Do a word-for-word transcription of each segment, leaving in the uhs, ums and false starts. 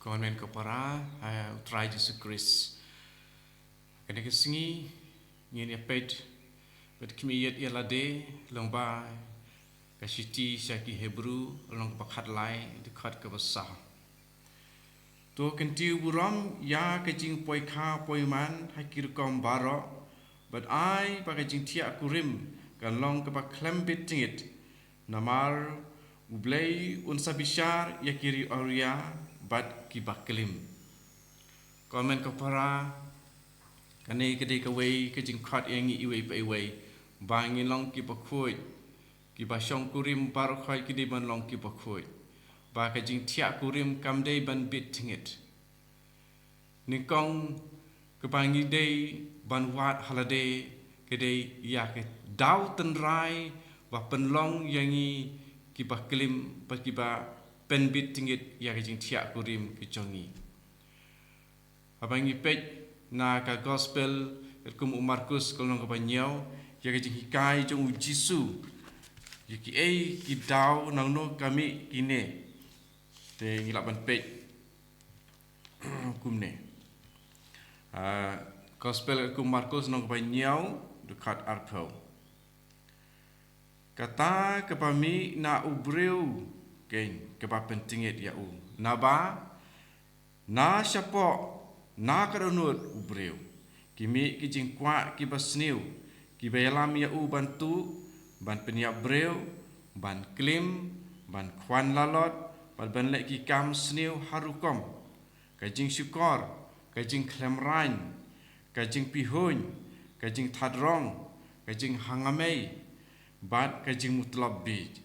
Ko hynmen ko para ha U Trai Jisu Khrist. Kane ka sngi ngin ïa peit bad khmih ïa lade lyngba ka shithi sha ki Hebru lynnong kaba khatlai dkhot kaba saw. To kyntiew burom ïa ka jingpoi kha poi man ha ki rukom baroh, bad ai ba ka jingthiah kurim kan long kaba khlem bit jingit. Namar U Blei un sa bishar ïa ki riew awria bad ki baklim. Ko hynmen ko para, kane ka dei kawei ka jingkhot ïa ngi iwei pa iwei ba ngin long ki bakhuid, ki bashong kurim baroh khoit ki dei ban long ki bakhuid. Ba ka jingthiah kurim kam dei ban bit jingit. Nyngkong kaba ngi dei ban wad ha lade ka dei ïa ka daw tynrai ba pynlong ïa ngi ki baklim bad ki ba pynbit jingit ïa ka jingthiah kurim ka jong ngi. Haba ngi peit na ka Gospel katkum u Markus ka lynnong kaba hynñiew, ïa ka jinghikai jong U Jisu ïa kiei ki daw, nangno ka mih kine. Te ngi lah ban peit kumne. Ah, Gospel katkum Markus lynnong kaba hynñiew dkhot arphew. Kata kaba mih na u briew keiñ kaba pynjngit ïa u. Naba na shapoh na ka dohnud u briew ki mih ki jingkwah kiba sniew, kiba ïalam ïa u ban tuh, ban pynïap briew, ban klim, ban khwan lalot, bad ban leh ki kam sniew ha rukom: ka jingshukor, ka jingkhlem raiñ, ka jingpihuiñ, ka jingthad rong, ka jinghangmei, bad ka jingmutlop biej.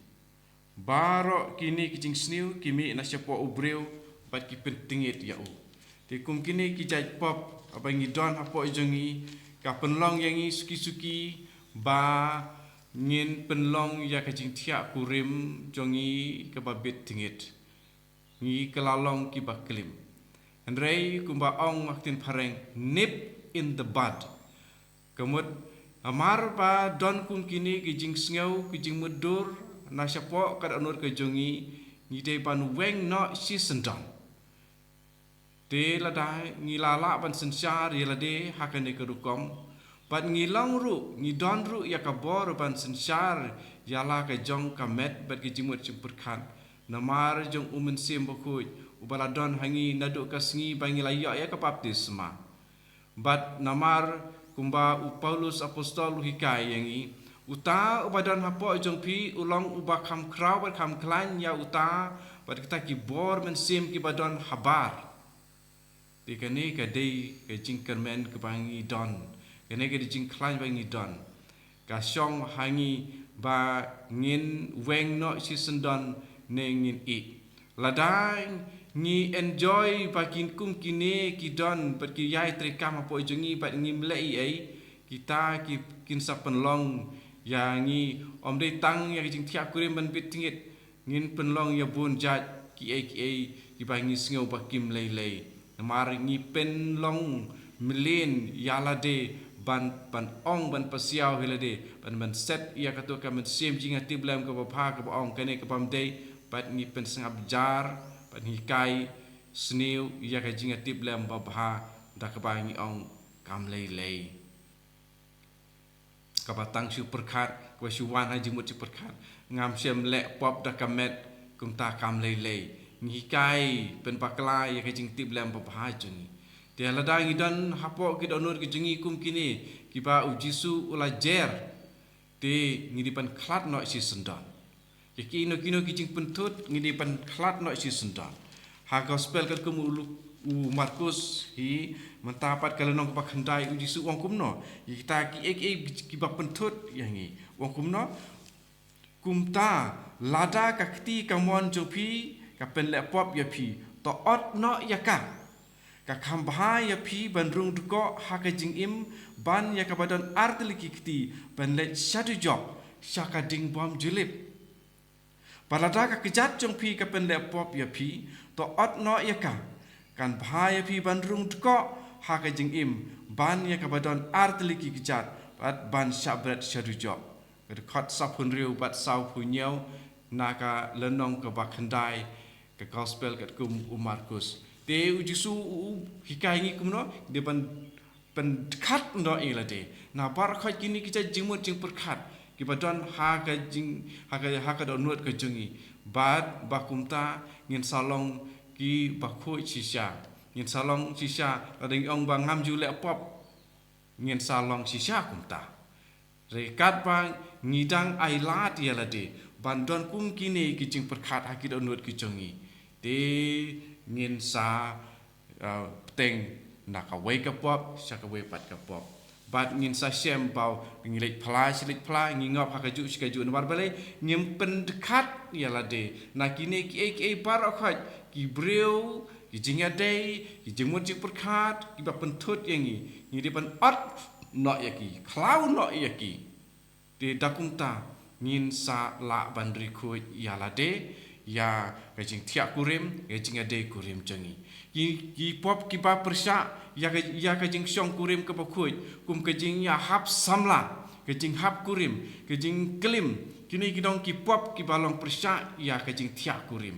Baroh kine ki jingsniew ki mih na shapoh u briew bad ki pynjngit ïa u. Te kum kine ki jait pop haba ngi don hapoh jong ngi, ka pynlong ïa ngi suki suki ba ngin pynlong ïa ka jingthiah kurim jong ngi kaba bit jingit. Ngi kylla long ki baklim. Hynrei kumba ong ha ka ktien phareng, nip in the bud. Ka mut, namar ba don kum kine ki jingsngew, ki jingmutdur na shapoh ka dohnud ka jong ngi, ngi dei ban weng noh shisyndon. Te lada ngi la lah ban synshar ïa lade ha kane ka rukom, bad ngi long ruh, ngi don ruh ïa ka bor ban synshar ïa la ka jong ka met bad ka jingmut jingpyrkhat namar jong U Mynsiem Bakhuid uba la don ha ngi naduh ka sngi ba ngi la ïoh ïa ka baptisma. Bad namar kumba u Paulus Apostol u hikai ïa ngi, uta uba don hapoh jong phi u long uba kham khraw bad kham khlaiñ ïa uta bad kita ki bor mynsiem kiba don habar. Te kane ka dei ka jingkyrmen kaba ngi don. Kane ka dei jingkhlaiñ ba ngi don. Ka shong ha ngi ba ngin weng noh shisyndon ne ngin ïeh. Lada ngi enjoy ba kin kum kine ki don bad ki ïai treikam hapoh jong ngi bad ngim leh ei ei, kita ki, kin sa pynlong ïa ngi, ym dei tang ïa ka jingthiah kurim ban bit jingit, ngin pynlong ïa bun jait kiei kiei kiba ngi sngew ba kim lei lei. Namar ngi pynlong mlien ïa lade ban, ban ong, ban pasiaw ïa lade, ban, ban set ïa kato ka mynsiem jingïatiplem kaba bha kaba ong kane ka bym dei, bad ngi pynsngap jar, bad ngi hikai sniew ïa ka jingïatiplem babha da kaba ngi ong kam lei lei. Kaba tang shu pyrkhat, kaba shu wan ha jingmut shu pyrkhat. Ngam shym leh pop da ka met, kumta kam lei lei. Ngi hikai pynbakla ïa ka jingïatiplem babha jong ngi. Te lada ngi don hapoh ki dohnud ki jong ngi kum kine kiba U Jisu u la jer, te ngi dei ban khlad noh shisyndon. Ïa kino kino ki jingpynthut ngi dei ban khlad noh shisyndon. Ha Gospel katkum u Luk, u Markus hi, mynta pat ka lynnong kaba khyndai, U Jisu u ong kumno ïa kita kiei kiei kiba pynthut ïa ngi? U ong kumno? Kumta lada ka kti kamon jong phi ka pynleh pop ïa phi, to ot noh ïa ka. Ka kham bha ïa phi ban rung dkoh ha ka jingim ban ïa kaba don artylli ki kti ban leit sha dujok, sha ka ding bym ju lip. Bad lada ka kjat jong phi ka pynleh pop ïa phi, to ot noh ïa ka. Kan bha ïa phi ban rung dkoh ha ka jingim ban ïa kaba don artylli ki kjat bad ban shah bret sha dujok. Ka dkhot sawphew hynriew bad sawphew hynñiew na ka lynnong kaba khyndai ka Gospel katkum u Markus. Te u Jisu u, u hikai ngi kumno, dei ban pyndkhat noh ïa lade na baroh khoit kine ki jait jingmut jingpyrkhat kiba don ha ka jing, ha ka, ha ka dohnud ka jong ngi. Bad ba kumta ngin sa long kiba khuid shisha. Ngin sa long shisha, lada ngi ong ba ngam ju leh pop, ngin sa long shisha kumta. Hynrei katba ngi dang ailad ïa lade ban don kum kine ki jingpyrkhat ha ki dohnud ki jong ngi, te ngin sa, uh, bteng na kawei ka pop sha kawei pat ka pop. Bad ngin sa shem ba ngi leit phla sha leit phla, ngi ngop ha kajuh sha kajuh, namar balei? Ngim pyndkhat ïa lade na kine kiei kiei baroh khoit, ki briew, ki jingïadei, ki jingmut jingpyrkhat kiba pynthut ïa ngi. Ngi dei ban ot noh ïa ki, khlaw noh ïa ki. Te da kumta ngin sa lah ban ri khuid ïa lade ïa ka jingthiah kurim, ïa ka jingïadei kurim jong ngi. Ki, ki pop kiba pyrshah ïa ka, ïa ka jingshong kurim kaba khuid, kum ka jingïahap samla, ka jinghap kurim, ka jingklim, kine ki dong ki pop kiba long pyrshah ïa ka jingthiah kurim,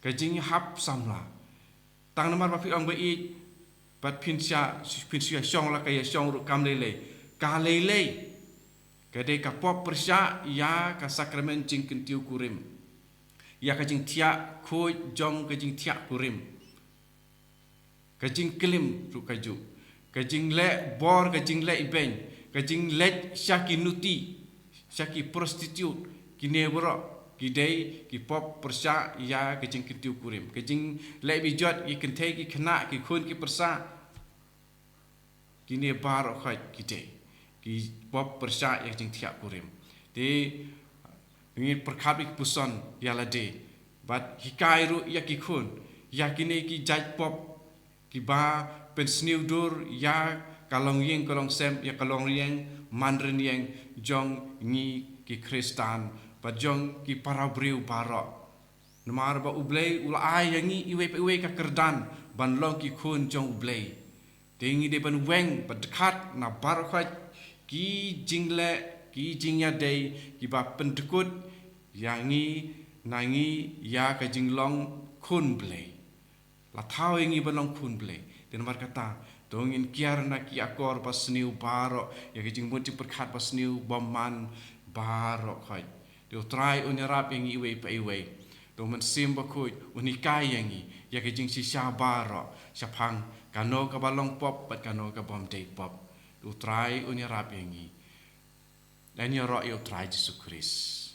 ka jinghap samla. Tang namar ba phi ong ba ïeit, bad phin sha, phin sha shong la ka ïashong ruh kam lei lei. Ka lei lei ka dei ka pop pyrshah ïa ka sakramen jingkyntiew kurim, ïa ka jingthiah khuid jong ka jingthiah kurim, ka jingklim ruh kajuh, ka jingleh bor, ka jingleh ibeiñ, ka jingleit sha ki nuti, sha ki prostitute, kine baroh ki dei ki pop pyrshah ïa ka jingkyntiew kurim, ka jingleh bijot ïa ki kynthei ki khynnah, ki khun ki pyrsa. Kine baroh khoit ki dei ki pop pyrshah ïa ka jingthiah kurim. Te ngi pyrkhat ïa ki puson ïa lade bad hikai ruh ïa ki khun, ïa kine ki jait pop kiba pynsniew dur ïa ka longïing ka longsem, ïa ka longïing man rynïeng jong ngi ki Khristan bad jong ki para briew baroh. Namar ba U Blei u la ai ïa ngi iwei pa iwei ka kyrdan ban long ki khun jong U Blei. Te ngi dei ban weng, ban dkhot na baroh khoit ki jingleh, ki jingïadei kiba pyndkut ïa ngi, na ngi ïa ka jinglong khun Blei. La thaw ïa ngi ban long khun Blei. Te namar kata, to ngin kiar na ki akor ba sniew baroh, ïa ki jingmut jingpyrkhat ba sniew bymman baroh khoit. Te U Trai un ïarap ïa ngi iwei pa iwei. To Mynsiem Bakhuid un hikai ïa ngi ïa ki jingshisha baroh shaphang kano kaba long pop bad kano ka bym dei pop. Te U Trai un ïarap ïa ngi. Ngan ïaroh ïa U Trai Jisu Khrist.